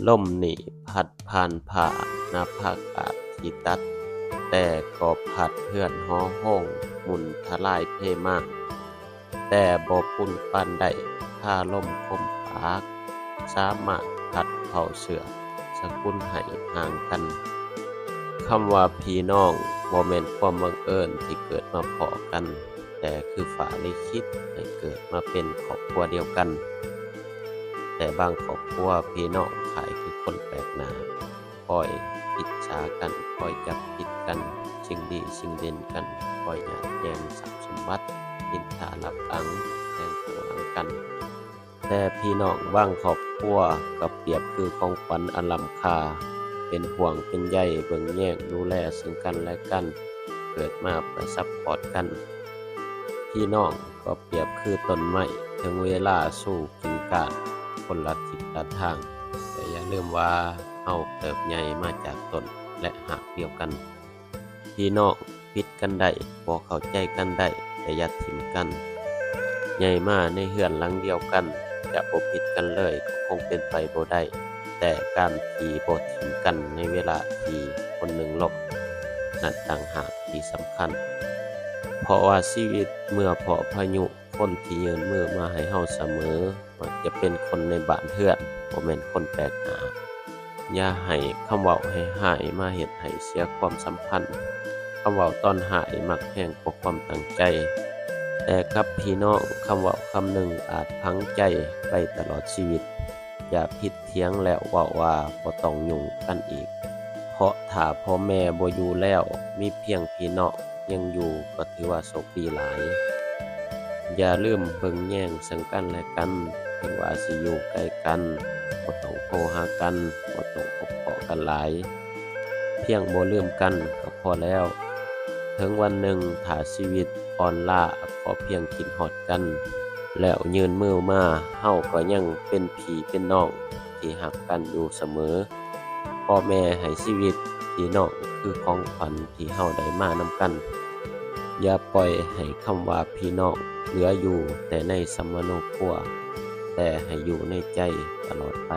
ລົມນີ້ພັດຜ່ານຜ່າ ນະພາກາດທີ່ຕັດ ແຕ່ກໍພັດເຮືອນຫໍໂຮງ ໝຸ່ນທະລາຍເພມາງ ແຕ່ບໍ່ປຸ້ນປານໃດ ພາລົມຄົມປາກ ສາມາດພັດເຜົາເຊືອກ ສະກຸນໃຫ້ຫ່າງກັນ. ຄຳວ່າພີ່ນ້ອງ ບໍ່ແມ່ນຄວາມບັງເອີນທີ່ເກີດມາພໍ້ກັນ ແຕ່ຄືຟ້າລິຂິດໃຫ້ເກີດມາເປັນຄອບຄົວດຽວກັນ. ແຕ່ບາງຄອບຄົວພີ່ນ້ອງຄ້າຍຄືຄົນແປກໜ້າ ຄອຍອິດສາກັນ ຄອຍຈັບຜິດກັນ ສິ່ງດີສິ່ງເດັ່ນກັນ ຄອຍຍາດແຍ່ງຊັບສົມບັດ ນິນທາລັບຫຼັງ ແຕ່ງຂ້າງຫຼັງກັນ. ແຕ່ພີ່ນ້ອງບາງຄອບຄົວກໍປຽບຄືຂອງຂວັນອັນລ້ຳຄ່າ ເປັນຫ່ວງເປັນໃຍ ເບິ່ງແຍງດູແລເຊິ່ງກັນແລະກັນ ເກີດມາເພື່ອຊັບພອດກັນ. ພີ່ນ້ອງກໍປຽບຄືຕົ້ນໄມ້ ເຖິງເວລາຊູກິ່ງກ້ານ ຄົນລະທິດລະທາງ ແຕ່ຢ່າລືມວ່າເຮົາເຕີບໃຫຍ່ມາຈາກຕົ້ນ ແລະຮາກດຽວກັນ. ພີ່ນ້ອງຜິດກັນໄດ້ ບໍ່ເຂົ້າໃຈກັນໄດ້ ແຕ່ຢ່າຖິ້ມກັນ. ໃຫຍ່ມາໃນເຮືອນຫຼັງດຽວກັນ ຈະບໍ່ຜິດກັນເລີຍກໍຄົງເປັນໄປບໍ່ໄດ້, ແຕ່ການທີ່ບໍ່ຖິ້ມກັນໃນເວລາທີ່ຄົນໜຶ່ງລົບ ນັ້ນຕ່າງຫາກທີ່ສຳຄັນ. ເພາະວ່າຊີວິດເມື່ອເພາະພາຍຸ ຄົນທີ່ຍື່ນມືມາໃຫ້ເຮົາສະເໝີ ມັກຈະເປັນຄົນໃນບ້ານເຮືອນ ບໍ່ແມ່ນຄົນແປກໜ້າ. ຢ່າໃຫ້ຄຳເວົ້າຮ້າຍໆມາເຮັດໃຫ້ເສຍຄວາມສຳພັນ. ຄຳເວົ້າຕອນຮ້າຍມັກແຮງກວ່າຄວາມຕັ້ງໃຈ. ແຕ່ກັບພີ່ນ້ອງ ຄຳເວົ້າຄຳໜຶ່ງອາດຝັງໃຈໄປຕະຫຼອດຊີວິດ. ຢ່າຜິດຖຽງແລ້ວເວົ້າວ່າບໍ່ຕ້ອງຫຍຸ້ງກັນອີກ, ເພາະຖ້າພໍ່ແມ່ບໍ່ຢູ່ແລ້ວ ມີພຽງພີ່ນ້ອງຍັງຢູ່ກໍຖືວ່າໂຊກດີຫຼາຍ. ຢ່າລືມເບິ່ງແຍງເຊິ່ງກັນແລະກັນ, ເຖິງວ່າຊິຢູ່ໄກກັນ ບໍ່ຕ້ອງໂທຫາກັນ, ບໍ່ຕ້ອງພົບພໍ້ກັນຫຼາຍ, ພຽງບໍ່ລືມກັນກໍພໍແລ້ວ. ເຖິງວັນໜຶ່ງຖ້າຊີວິດອ່ອນລ້າ ກໍພຽງຄິດຮອດກັນ ແລ້ວຍື່ນມືມາ, ເຮົາກໍຍັງເປັນພີ່ເປັນນ້ອງທີ່ຮັກກັນຢູ່ສະເໝີ. ພໍ່ແມ່ໃຫ້ຊີວິດ, ພີ່ນ້ອງຄືຂອງຂວັນທີ່ເຮົາໄດ້ມານຳກັນ. ຢ່າປ່ອຍໃຫ້ຄຳວ່າພີ່ນ້ອງເຫຼືອຢູ່ແຕ່ໃນສຳມະໂນຄົວ, ແຕ່ໃຫ້ຢູ່ໃນໃຈຕະຫຼອດໄປ.